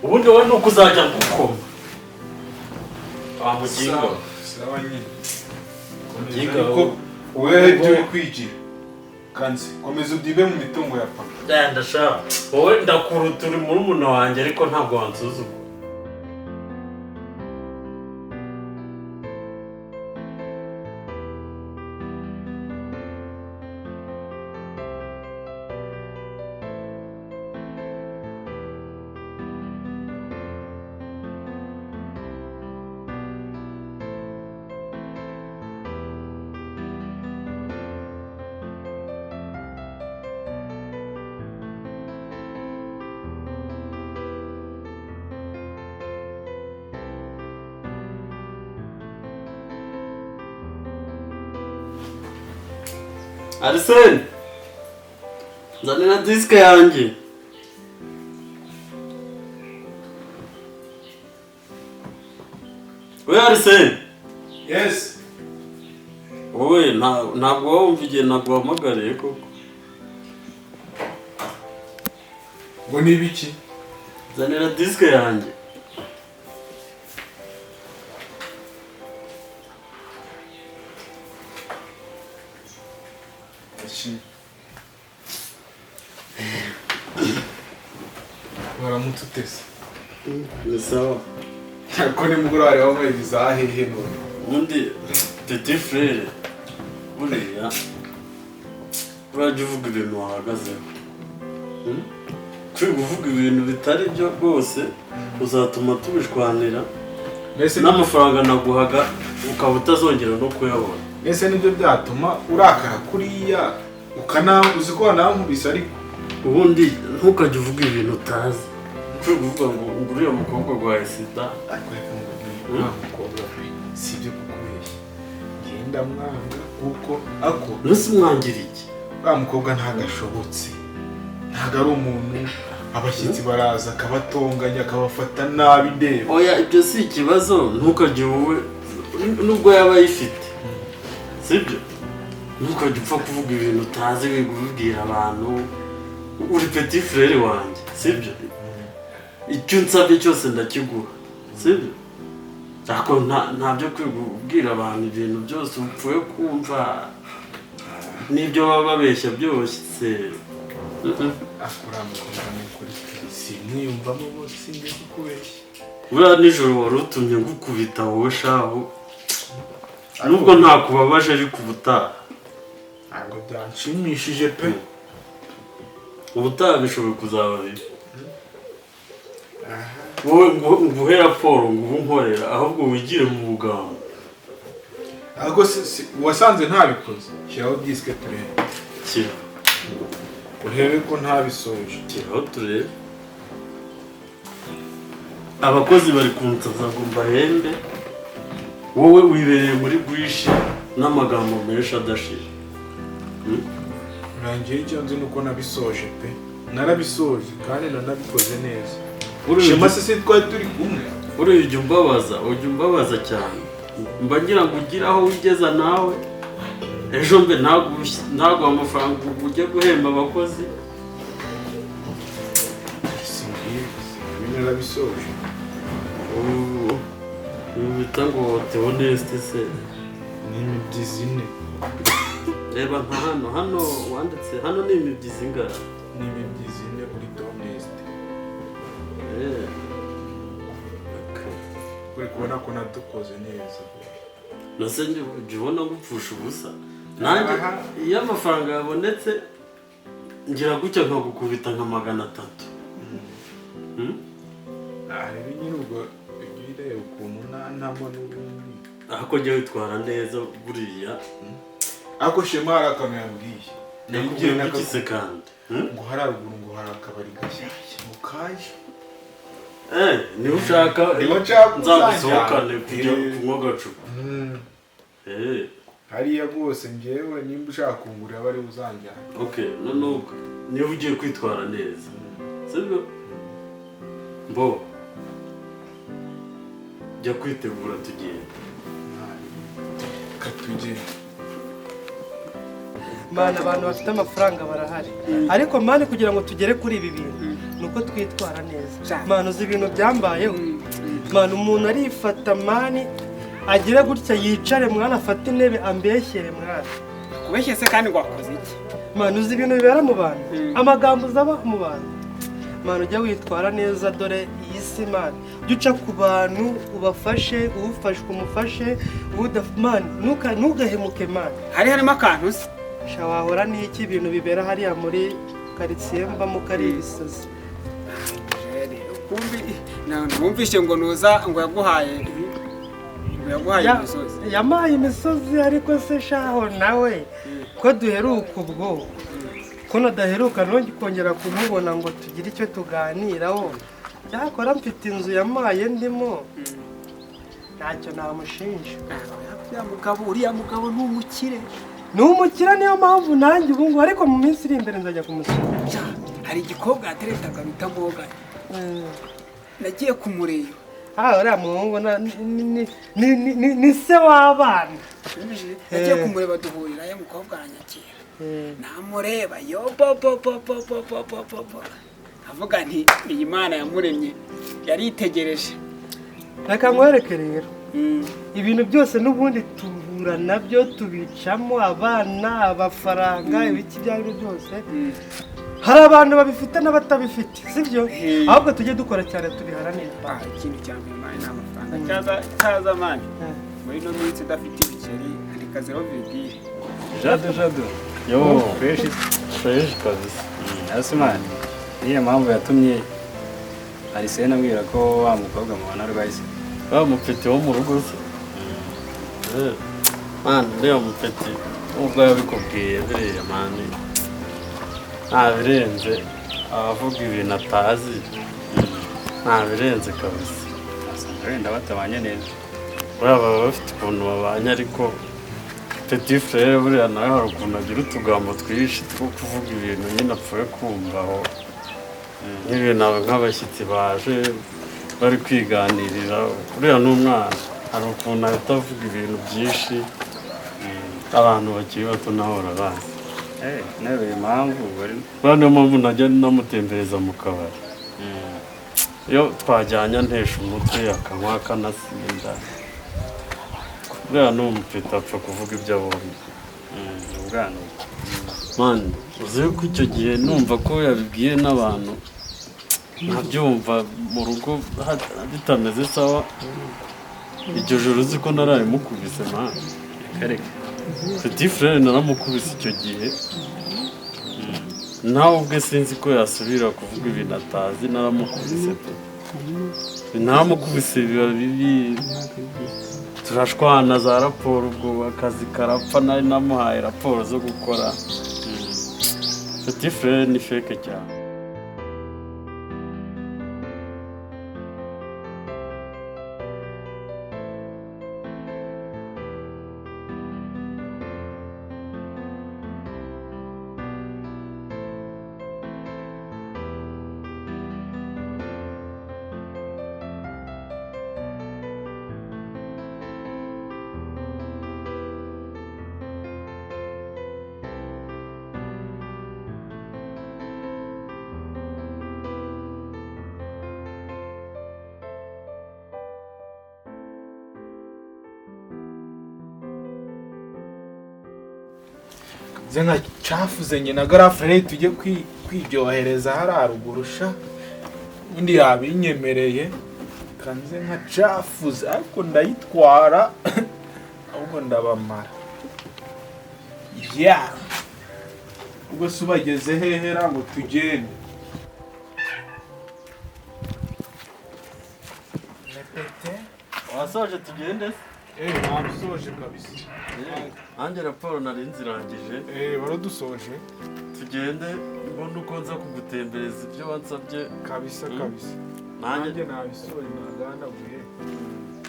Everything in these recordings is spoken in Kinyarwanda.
Ubundi wowe ni uko uzajya gukoma wa mugingo. Sawa, sawa nyine. Komeza. Muginga Ariko wowe. wowe ibyo uri kwigira kanzi, komeza udibe mu mitungo ya papa. Genda sha, wowe ndakuruta, uri murumuna wanjye, ariko ntabwo wansuzugura. Arisene, nzanira disike yanjye. We Arisene! Yes. Wowe ntabwo wumva igihe naguhamagariye koko? Ngo ni ibiki? Nzanira disike yanjye. Iki? Waramutse utese? Ni sawa. Ko nimugoroba hariho wanyweye za hehe none? Ubundi petit frère, buriya urajya uvuga ibintu wahagazeho. Kwiga uvuga ibintu bitari byo rwose uzatuma tubishwanira. Mbese n'amafaranga naguhaga ukaba utazongera no kuyabona. Mbese nibyo byatuma urakara kuriya, ukana uzi ko wanankubise ariko? Ubundi ntukajye uvuga ibintu utazi. Kwiga uvuga ngo uriya mukobwa arwaye sida. Ariko reka nkubwire, uriya mukobwa pe, si ibyo kukubeshya, ngenda mwanga kuko ako Mbese umwangira iki? Uriya mukobwa ntabwo ashobotse, ntabwo ari umuntu. Abashyitsi baraza akabatonganya, akabafata nabi, ndeba. Oya, ibyo si ikibazo. Ntukajye wowe, nubwo yaba ayifite, sibyo, ntukajye upfa kuvuga ibintu utazi, wiga ubibwira abantu. Uri petit frère wanjye, sibyo? Icyo unsabye cyose ndakiguha, sibyo? Ariko nta byo kwiga ubwira abantu ibintu byose upfuye kumva n'ibyo baba babeshya byose. Ariko uriya mukobwa ni ukuri pe, simwiyumvamo bose, singiye kukubeshya. Buriya nijoro wari utumye ngukubita wowe shahu, nubwo ntakubabaje, ariko ubutaha. Ntabwo byanshimishije pe. Ubutaha bishobora kuzaba bibi. Wowe nguhe raporo ngo ubu nkorera, ahubwo wigire mu bugambo. Ariko wasanze ntabikoze. Shyiraho disike turebe. Shyira. Urebe ko ntabisoje. Shyiraho turebe. Abakozi bari kunsaza ngo mbahembe, wowe wibereye muri bwishi n'amagambo menshi adashira. Urangiye. Icyo nzi ni uko nabisoje pe, narabisoje kandi nanabikoze neza. Buriya Shema se si twari turi kumwe? Buriya ujya umbabaza, ujya umbabaza cyane. Mba ngira ngo ugire aho wigeza nawe, ejo mbe ntaguha amafaranga ngo ujye guhemba abakozi. Singibi, singibi, narabisoje. Ubu ibi bita ngo Theoneste se? Ni imibyizi ine. Reba nka hano, hano wanditse, hano ni imibyizi ingana? Ni imibyizi ine kuri Theoneste. Okay. Uri kubona ko nadukoze neza. Nase njye ubona gupfusha ubusa nanjye? Aha. Iyo amafaranga yabonetse ngira gutya nkagukubita nka 300. Aha rero nyine ubwo ujya ureba ukuntu ntamo n'ubundi. Ariko jya witwara neza buriya. Ariko Shema hari akantu yambwiye. Nakubwiye iki se kandi? Ngo hari haruguru, ngo hari akabari gashyashya ngo kaje. Niba ushaka Niba nshaka nzagusohokane uzanjyana. kujya kunywa agacupa. Hariya rwose njyewe nimba ushaka kungurira aba ariwe uzanjyana. Okay, noneho niba ugiye kwitwara neza, sibyo, mbo jya kwitegura tugenda. Reka tugende. Mana, abantu bafite amafaranga barahari, ariko man kugira ngo tugere kuri ibi bintu ni uko twitwara neza. Man, uzi ibintu byambayeho? Man, umuntu arifata, man, agire gutya yicare mwana, afate intebe ambeshyere mwana. Kubeshye se kandi ngo wakoze iki? Man, uzi ibintu bibera mu bantu, amagambo uzaba mu bantu. Man, ujya witwara neza, dore iyi si, man, ujya uca ku bantu ubafashe, ufashwe umufashe, man, ntugahemuke man. Hari harimo akantu se? Sha, wahora n'iki, ibintu bibera hariya muri karitsiye mbamo kari ibisazi. Wumvishe ngo nuza ngo yaguhaye, ngo yaguhaye imisozi. Yampaye imisozi, ariko se shaho nawe ko duheruka ubwo ko nadaheruka nongeye kongera kumubona ngo tugire icyo tuganiraho. Cyakora mfite inzu yamaye ndimo, ntacyo namushinja. Uriya mugabo ni umukire. Ni umukire, niyo mpamvu nanjye ubu ngubu, ariko mu minsi iri imbere nzajya kumusura. Hari igikobwa yateretaga bita Moga, nagiye kumureba. Uriya muhungu ni se w'abana. Nagiye kumureba duhurira, ya mukobwa aranyakira, namureba yo bo bo bo bo bo bo bo bo bo, avuga nti iyi Mana yamuremye yaritegereje. Reka nkwereke rero, ibintu byose n'ubundi tuhura nabyo, tubicamo abana, abafaranga, ibiki ibyo ari byo byose. Hari abantu babifite n'abatabifite, sibyo? Ahubwo tujye dukora cyane tubiharanire. Ikintu cya mbere man ni amafaranga. Cyaza man, muri ino minsi udafite ibiceri andika zero virgule. Jado, Jado. Yo. Fresh. Fresh kabisa. Hasi man, niyo mpamvu yatumye Arisene ambwira ko wa mukobwa mubona arwaye se. Wa mupeti wo mu rugo se? Man, uriya mupeti ubwo yabikubwiye biriya, man, ntabirenze, abavuga ibintu atazi, ntabirenze kabisa. Asanga wenda batabanye neza. Buriya baba bafite ukuntu babanye, ariko petit frère buriya nawe hari ukuntu agira utugambo twinshi two kuvuga ibintu nyine apfuye kumva aho, nk'ibintu nk'abashyitsi baje bari kwiganirira, uriya ni umwana, hari ukuntu ahita avuga ibintu byinshi, abantu bakiri bato nabo barabazi. Nawe impamvu bari buriya niyo mpamvu najya namutembereza mu kabari, iyo twajyanye antesha umutwe akanywa akanasinda. Buriya ni umupeta apfa kuvuga ibyo abonye. Ubwana. Man, uzi ko icyo gihe numva ko yabibwiye n'abantu, nkabyumva mu rugo bitameze sawa. Iryo joro uzi ko narayimukubise man? Kareka. Petit frère naramukubise icyo gihe, nawe ubwe sinzi ko yasubira kuvuga ibintu atazi. Naramukubise pe, naramukubise biba bibi, turashwana za raporo, ubwo akazi karapfa, nari namuhaye raporo zo gukora. Petit frère ni fake cyane. Nze nka cafuze njye na garafure tujye kwiryohereza hariya haruguru sha, undi yabinyemereye kanze nka cafuze, ariko ndayitwara ahubwo ndabamara. Ya ubwo se ubageze hehera ngo tugende? Repete. Wasoje tugende se? Nabisoje kabisa. Nanjye raporo nari nzirangije. Waradusoje. Tugende mbone uko nza kugutembereza ibyo wansabye. Kabisa kabisa. Nanjye nabisoje, naganaguye.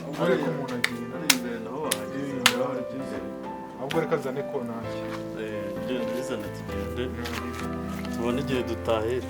Ahubwo reka umuntu agenda. Ari imbere naho bahageze. Bahageze. Ahubwo reka nzane ko nanjye. Genda bizane tugende. Tubone igihe dutahira.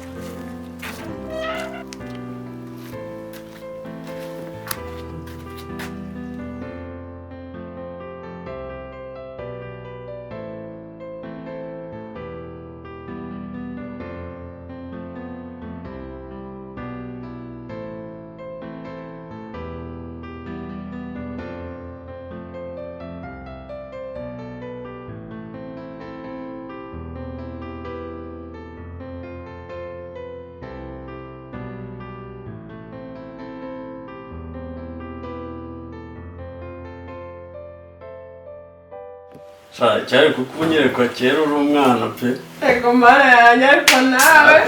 Sha, cyari kukunyereka kera uri umwana pe. Ego Mana yanjye, ariko nawe.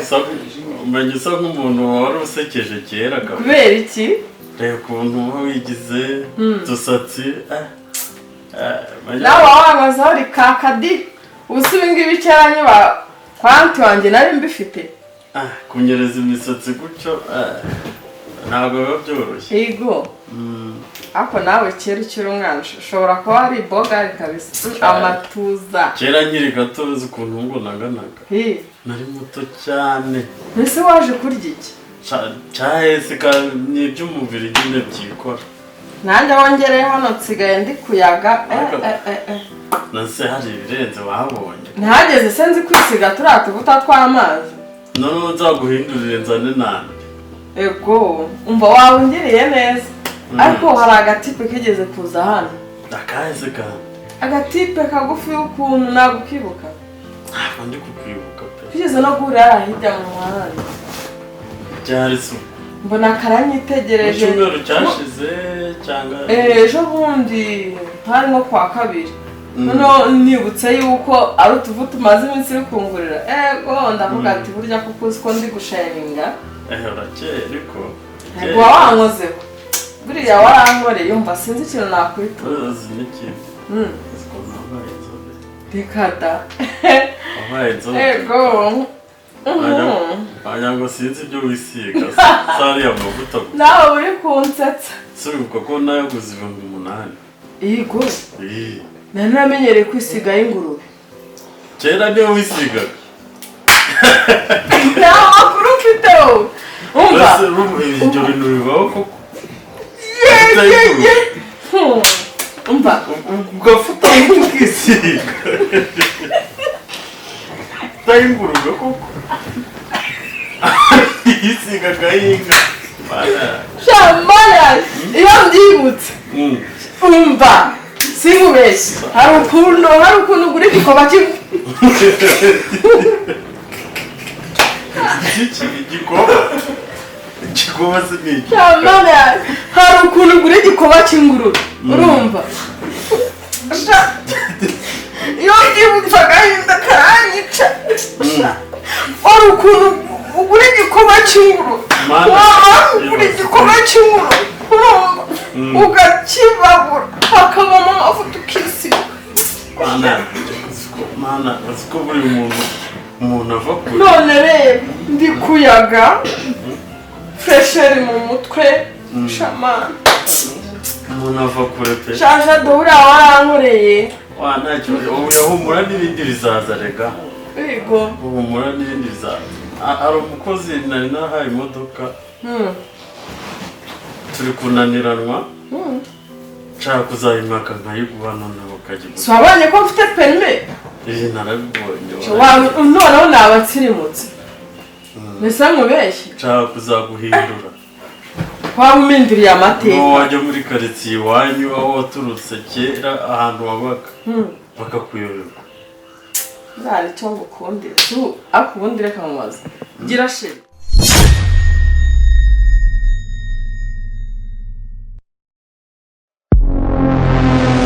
Umenya usa nk'umuntu wari usekeje kera kabisa. Kubera iki? Reba ukuntu uba wigize udusatsi. Nawe wankozeho rikakadi. Ubu si ibi ngibi kera nkiba kwa anti wanjye nari mbifite. Kunyereza imisatsi gutyo ntabwo biba byoroshye. Yego. Ariko nawe kera ukiri umwana ushobora kuba ari bogari kabisa. Amatuza. Kera nkiri gato uzi ukuntu ngo nanganaga. Nari muto cyane. Mbese waje kurya iki? Cyahese ni iby'umubiri nyine byikora. Nanjye wongereye hano nsigaye ndi kuyaga. Nase hari ibirenze wabonye. Ntihageze se nzi kwisiga turiya tuvuta tw'amazi. Noneho nzaguhindurire nzane nande. Ego, umva wawungiriye neza. Ariko hari agatipe kigeze kuza hano. Akaheze kandi. Agatipe kagufi ukuntu nagukibuka. Ntabwo ndi kukwibuka pe. Kigeze no guhurira hirya mu muhanda. Byari isuku. Mbona karanyitegereje. Mu cyumweru cyashize cyangwa ejo bundi hari nko kwa kabiri. Noneho nibutse yuko ari utuvu tumaze iminsi uri kungurira. Ego ndavuga ati burya kuko uzi ko ndi gusharinga. Urakeye ariko. Ego wankozeho. Buriya warankoreye yumva sinzi ikintu nakwita. Uzi n'ikintu. Uzi ukuntu wabaye inzobe. Reka da. Wabaye inzobe. Ego. Wagira ngo sinzi ibyo wisiga. Sariya mavuta gusa. Nawe uri kunsetsa. Suribuka ko nayaguze 8,000. Yego. Nari namenyereye kwisiga y'ingurube. Kera niyo wisigaga. Nta makuru mfite wowe. Umva. Ibyo bintu bibaho koko. Umva. Ugafuta ukisiga. Y'ingurube koko. Yisiga agahinga. Shamana, iyo mbyibutse. Umva. Sinkubeshye. Hari ukuntu ugura igikoba kimwe. Igikoba? Igikoba se ni iki? Shamana, hari ukuntu ugura igikoba cy'ingurube. Urumva? Iyo mbyibutse agahinda karanyica. Hari ukuntu ugura igikoba cy'ingurube. Wamara kugura igikoba cy'ingurube, urumva? Ugakibabura hakabamo amavuta ukisiga. Mana, uzi ko buri umuntu ava kure. None rero ndi kuyaga fresheri mu mutwe. Shamana. Umuntu ava kure pe. Shaja dore warankoreye. Wa ntacyo, humura n'ibindi bizaza rega. Yego. Humura n'ibindi bizaza. Hari umukozi nari nahaye imodoka. Turi kunaniranwa. Nshaka kuzayimaka nkayiguha noneho ukajya. Si wabonye ko mfite perime? Narabibonye. Noneho naba nsirimutse. Mbese nkubeshye? Nshaka kuzaguhindura. Waba umpinduriye amateka. N'uwo wajya muri karitsiye iwanyu aho waturutse kera ahantu wabaga. Bakakuyoberwa. Nta icyo ngukundira. Ariko ubundi reka nkubaze. Gira sheri.